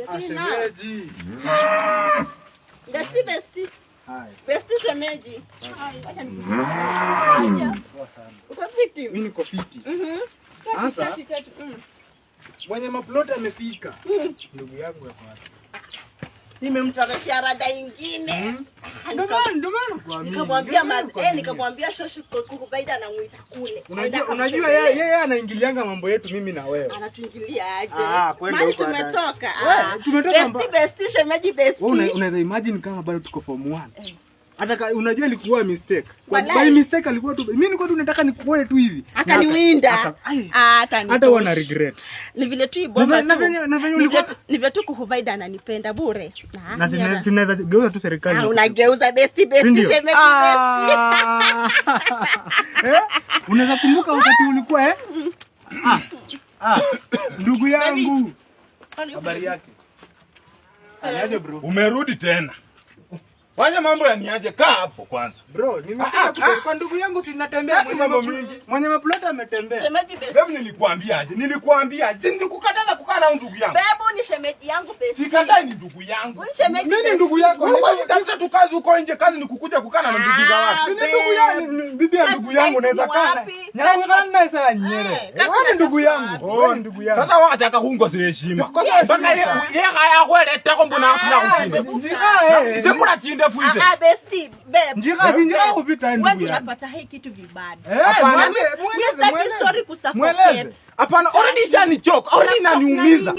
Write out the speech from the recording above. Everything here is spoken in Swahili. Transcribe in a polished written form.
Ah, shemeji. Bestie, bestie. Hai. Bestie shemeji. Hai, wacha nikusaidie. Poa sana. Uko fiti? Mimi niko fiti. Sasa Kati, kati. Mwenye maplot amefika. Ndugu yangu yako wapi? Nimemtoreshea rada ingine. Ndio maana nakuamini. Nikamwambia Ndio maana nakuamini. Nikamwambia shoshu kukubaida anamuita kule. Unajua unajua yeye anaingilianga mambo yetu mimi na wewe. Anatuingilia aje? Ah, kwenda Mali huko hata- tumetoka. We, Ah. tumetoka Bestie, bestie, shemeji bestie. Wewe unaweza imagine kama bado tuko form 1. Hata unajua ilikuwa mistake. Kwa Walai. by mistake alikuwa tu, mimi nilikuwa tu nataka nikuoe tu hivi. Akaniwinda. Ai, Ah, hata hata wana regret. Ni vile tu ibomba tu. Na venye Ni vile ni vile tu kuhuvaida ananipenda bure. Ah, Na mimi sinaweza geuza tu serikali. Ah, unageuza bestie, bestie, Ndio. shemeji bestie. Ah. Eh? Unaweza kumbuka wakati ulikuwa, eh? Ah. Ah. Ndugu yangu. Habari yake? Niaje, bro? Umerudi tena. Wacha mambo ya niaje, kaa hapo kwanza. Bro, nimekuja kwa ndugu yangu, si natembea Sitaki mwenye mambo mingi. Mwenye maplot ametembea. Shemeji bestie. Babe, nilikwambia aje? Nilikwambia aje? Si nilikukataza kukaa na ndugu yangu. Babe ni shemeji yangu bestie. Sikatai ni ndugu yangu. Huyu shemeji Mimi ni bestie. ndugu yako. Wewe huwezi tafuta tu kazi huko nje, kazi ni kukuja kukaa na ndugu za watu. Ni ndugu yangu, ni bibi ya Kazi ndugu yangu saizi naweza ni kaa naye. wapi? Nyawe kana saa nyere. Eh, kazi Wewe ni ndugu natafuta yangu. wapi? Wewe ni ndugu yangu. Sasa wachaka khungosela heshima. Kosa Mpaka heshima. ye yakhayakhweletako mbona atula khuchinde. Njira eh. Sembula chindefu ise. Ah, ah, bestie, babe. Njira si njira kupita Wewe ndugu yangu. unapata hii kitu vibaya. Eh, Hapana. mweleze, Mimi sitaki mweleze. story kusuffocate. Mweleze. Hapana, already ishanichoka. Already inaniumiza.